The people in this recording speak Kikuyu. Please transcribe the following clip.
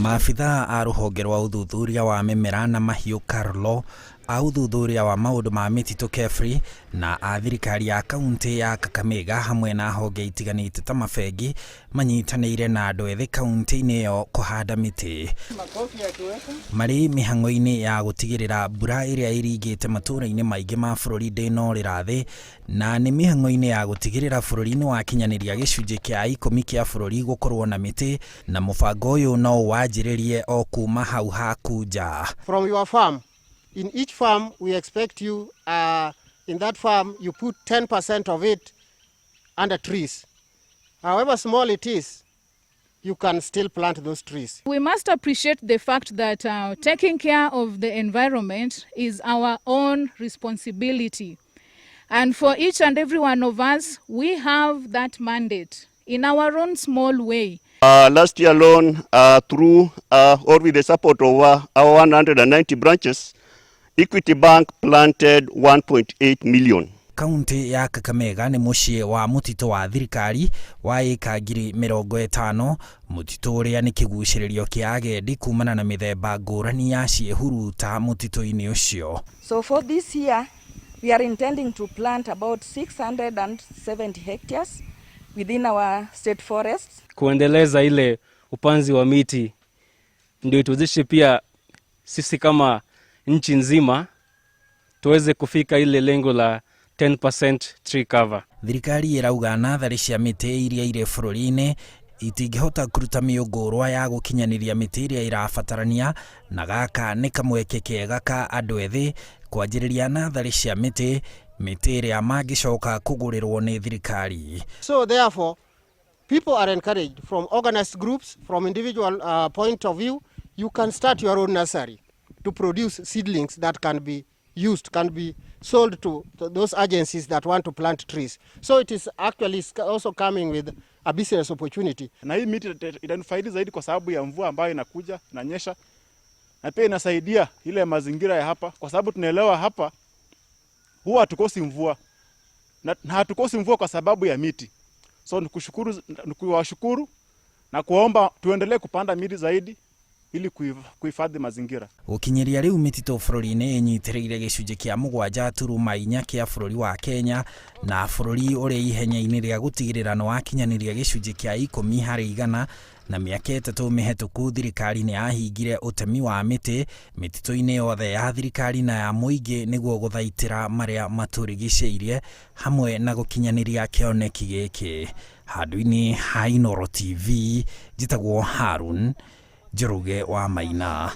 Maabithaa a rũhonge rwa ũthuthuria wa mĩmera na mahiũ KALRO, a ũthuthuria wa maũndũ ma mĩtitũ KEFRI na a thirikari ya kaunti ya Kakamega hamwe na honge itiganĩte ta mabengi manyitanĩire na andũ ethĩ kaunti-inĩ ĩyo kũhanda mĩtĩ. Marĩ mĩhang'o-inĩ ya gũtigĩrĩra mbura ĩrĩa ĩringĩte matũũra-inĩ maingĩ ma bũrũri ndĩnorĩra thĩ na nĩ mĩhang'o-inĩ ya gũtigĩrĩra bũrũri nĩ wakinyanĩria gĩcunjĩ kĩa 10 kĩa bũrũri gũkorwo na mĩtĩ na mũbango ũyũ no wanjĩrĩrie o kuma hau haku nja. From your farm, in each farm we expect you, in that farm you put 10% of it under trees. However small it is, you can still plant those trees. We must appreciate the fact that taking care of the environment is our own responsibility. And for each and every one of us, we have that mandate in our own small way. Last year alone, through or with the support of our 190 branches, Equity Bank planted 1.8 million. Kaunti ya Kakamega nĩ mũciĩ wa mũtitũ wa thirikari wa ĩka 50,000, mũtitũ ũrĩa nĩ kĩgucĩrĩrio kĩa agendi kumana na mĩthemba ngũrani ya ciĩhuruta mũtitũ-inĩ ũcio. So for this year, we are intending to plant about 670 hectares within our state forests. Kuendeleza ile upanzi wa miti ndio ituwezeshe pia sisi kama nchi nzima tuweze kufika ile lengo la 10% tree cover. Thirikari ĩrauga natharĩ cia mĩtĩ iria irĩ bũrũri-inĩ itingĩhota kũruta mĩũngũrwa ya gũkinyanĩria mĩtĩ ĩrĩa ĩrabatarania na gaka nĩ kamweke kega ka andũ ethĩ kwanjĩrĩria natharĩ cia mĩtĩ, mĩtĩ ĩrĩa mangĩcoka kũgũrĩrwo nĩ thirikari. So therefore, people are encouraged from organized groups, from individual point of view, you can start your own nursery to produce seedlings that can be used, can be sold to those agencies that want to plant trees. So it is actually also coming with a business opportunity. Na hii miti itanufaidi zaidi kwa sababu ya mvua ambayo inakuja inanyesha, na pia inasaidia ile mazingira ya hapa, kwa sababu tunaelewa hapa huwa hatukosi mvua na hatukosi mvua kwa sababu ya miti. So nikushukuru, nikuwashukuru na kuomba tuendelee kupanda miti zaidi ili kuhifadhi mazingira. Gũkinyĩria rĩu mĩtitũ bũrũri-inĩ ĩnyitĩrĩire gĩcunjĩ kĩa 7.4 kĩa bũrũri wa Kenya na bũrũri ũrĩ ihenya-inĩ rĩa gũtigĩrĩra nĩ wakinyanĩria gĩcunjĩ kĩa 10% na mĩaka 3 mĩhetũku thirikari nĩ yahingire ũtemi wa mĩtĩ mĩtitũ-inĩ yothe ya thirikari na ya mũingĩ nĩguo gũthaitĩra marĩa matũrigicĩirie hamwe na gũkinyanĩria kĩoneki gĩkĩ. Handũ-inĩ ha Inooro TV, njĩtagwo Harun Njoroge wa Maina.